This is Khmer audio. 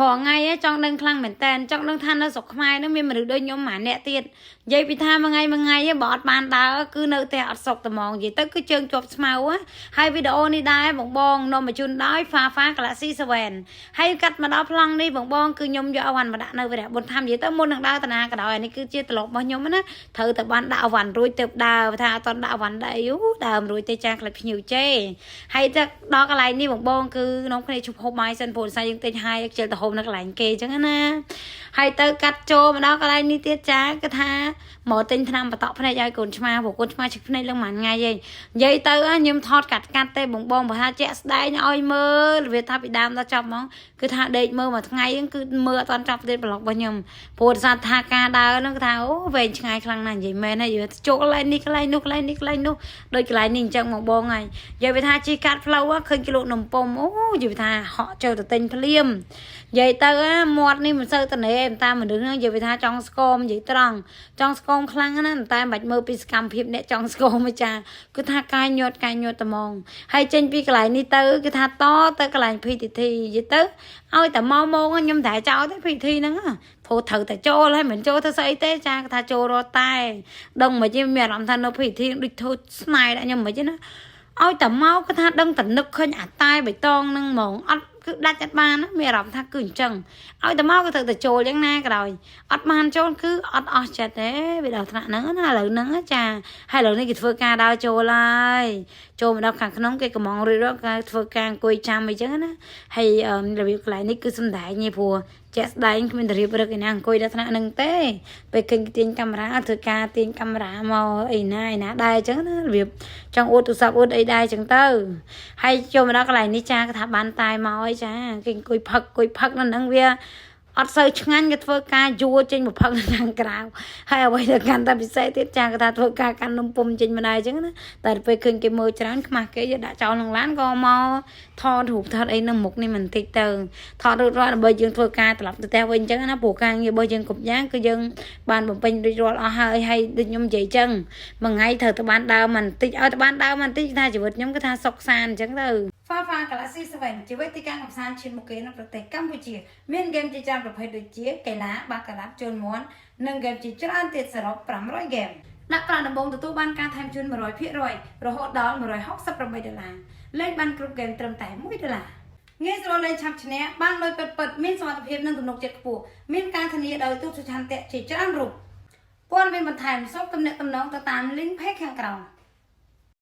រាល់ថ្ងៃចង់ដឹងខ្លាំងមែនតើចង់ដឹងថានៅស្រុកខ្មែរនឹងមានមនុស្សដូចខ្ញុំម្នាក់ទៀតនិយាយពីថាមួយថ្ងៃមួយថ្ងៃបើអត់បានដើរគឺនៅតែអត់សុខត្មងនិយាយទៅគឺជើងជាប់ស្មៅហើយវីដេអូនេះដែរបងបងនាំមកជូនដោយ Fafa Galaxy 7ហើយកាត់មកដល់ប្លង់នេះបងបងគឺខ្ញុំយកអវ៉ាន់មកដាក់នៅវរៈបុនធម្មនិយាយទៅមុននឹងដើរតាណាក៏ដោយនេះគឺជាត្រឡប់របស់ខ្ញុំណាត្រូវតែបានដាក់អវ៉ាន់រួចទៅដើរថាអត់ដាក់អវ៉ាន់ដែរយូដើមរួចទេចាខ្លាចភ្ញៀវជេហើយទៅដល់កន្លែងនេះបងបងគឺនាំគ្នាជប់ហូបបាយសិនព្រោះសារយើងទិញហើយខ្ជិលទៅហូបនៅកន្លែងគេអញ្ចឹងណាហើយទៅកាត់ចូលមកដល់កន្លែងនេះទៀតចាគឺថាមកទិញថ្នាំបតក់ភ្នែកឲ្យកូនឆ្មាព្រោះកូនឆ្មាឈឺភ្នែកឡើងមួយថ្ងៃឯងនិយាយទៅខ្ញុំថតកាត់កាត់ទេបងបងបើថាជាក់ស្ដែងឲ្យមើលវាថាពីដើមដល់ចប់ហ្មងគឺថាដេកមើលមួយថ្ងៃហ្នឹងគឺមើលអត់ទាន់ចប់ទៀតប្លុករបស់ខ្ញុំព្រោះថាថាការដើរហ្នឹងគឺថាអូវែងឆ្ងាយខ្លាំងណាស់និយាយមែនហើយចូលកន្លែងនេះកន្លែងនោះកន្លែងនេះកន្លែងនោះដូចកន្លែងនេះអញ្ចឹងបងបងហើយនិយាយវាថាជីកាត់ផ្លូវឃើញគេលក់នំពុំអូនិយាយថាហក់ចូលទៅទិញភ្លាមនិយាយទៅមាត់នេះមិនសូវតនេតាមមនុស្សហ្នឹងនិយាយវាថាចង់ស្គមនិយាយត្រង់ចង់ស្គមខ្លាំងណាស់តែមិនបាច់មើលពីសកម្មភាពអ្នកចង់ស្គមទេចាគឺថាកាយញាត់កាយញាត់ត្មងហើយចេញពីកន្លែងនេះទៅគឺថាតទៅកន្លែង PTT និយាយទៅឲ្យតែមកមកខ្ញុំតែចោលទេ PTT ហ្នឹងព្រោះត្រូវតែចូលហើយមិនចូលទៅស្អីទេចាគឺថាចូលរត់តែដឹងមិនមានអារម្មណ៍ថានៅ PTT ដូចធ្វើស្នេហ៍ដាក់ខ្ញុំមិនទេណាឲ្យតែមកគឺថាដឹងតនឹកឃើញអាតែបៃតងហ្នឹងហ្មងអត់គឺដាច់អត់បានមានអារម្មណ៍ថាគឺអញ្ចឹងឲ្យតែមកក៏ត្រូវតែចូលយ៉ាងណាក៏ដោយអត់បានចូលគឺអត់អស់ចិត្តទេវាដល់ថ្នាក់ហ្នឹងណាឥឡូវហ្នឹងចាហើយឥឡូវនេះគេធ្វើការដើរចូលហើយចូលមកដល់ខាងក្នុងគេកំងរួចរាល់គេធ្វើការអង្គុយចាំអីចឹងណាហើយរបៀបកន្លែងនេះគឺសំដែងទេព្រោះជាក់ស្ដែងគ្មានតែរៀបរឹកឯណាអង្គុយដល់ថ្នាក់ហ្នឹងទេពេលឃើញគេទាញកាមេរ៉ាធ្វើការទាញកាមេរ៉ាមកអីណាអីណាដែរអញ្ចឹងណារបៀបចង់អួតទូរស័ព្ទអួតអីដែរអញ្ចឹងទៅហើយចូលមកដល់កន្លែងនេះចាគេថាបានតែមកអីចាគេអង្គុយផឹកអង្គុយផឹកនៅហ្នឹងវាអត់សូវឆ្ងាញ់គេធ្វើការយួរចេញមកផឹកនៅខាងក្រៅហើយអ្វីដែលកាន់តែពិសេសទៀតចាគេថាធ្វើការកាន់នំពុំចេញមកដែរអញ្ចឹងណាតែពេលឃើញគេមើលច្រើនខ្មាស់គេយកដាក់ចោលក្នុងឡានក៏មកថតរូបថតអីនៅមុខនេះមិនតិចទៅថតរួចរាល់ដើម្បីយើងធ្វើការត្រឡប់ទៅផ្ទះវិញអញ្ចឹងណាព្រោះការងាររបស់យើងគ្រប់យ៉ាងគឺយើងបានបំពេញរួចរាល់អស់ហើយហើយដូចខ្ញុំនិយាយអញ្ចឹងមួយថ្ងៃត្រូវទៅបានដើមបន្តិចឲ្យទៅបានដើមបន្តិចថាជីវិតខ្ញុំគឺថាសុខសាន្តអញ្ចឹងទៅ Fafa Galaxy 7ជាវេទិកាកម្សាន្តឈានមុខគេនៅប្រទេសកម្ពុជាមានហ្គេមជាច្រើនប្រភេទដូចជាកីឡាបាការ៉ាត់ជល់មាន់និងហ្គេមជាច្រើនទៀតសរុប500ហ្គេមដាក់ប្រាក់ដំបូងទទួលបានការថែមជូន100%រហូតដល់168ដុល្លារលេងបានគ្រប់ហ្គេមត្រឹមតែ1ដុល្លារងាយស្រួលលេងឆាប់ឈ្នះបានលុយពិតពិតមានសុវត្ថិភាពនិងទំនុកចិត្តខ្ពស់មានការធានាដោយទូតសុឆន្ទៈជាច្រើនរូបព័ត៌មានបន្ថែមសូមទំនាក់ទំនងទៅតាម link page ខាងក្រោម។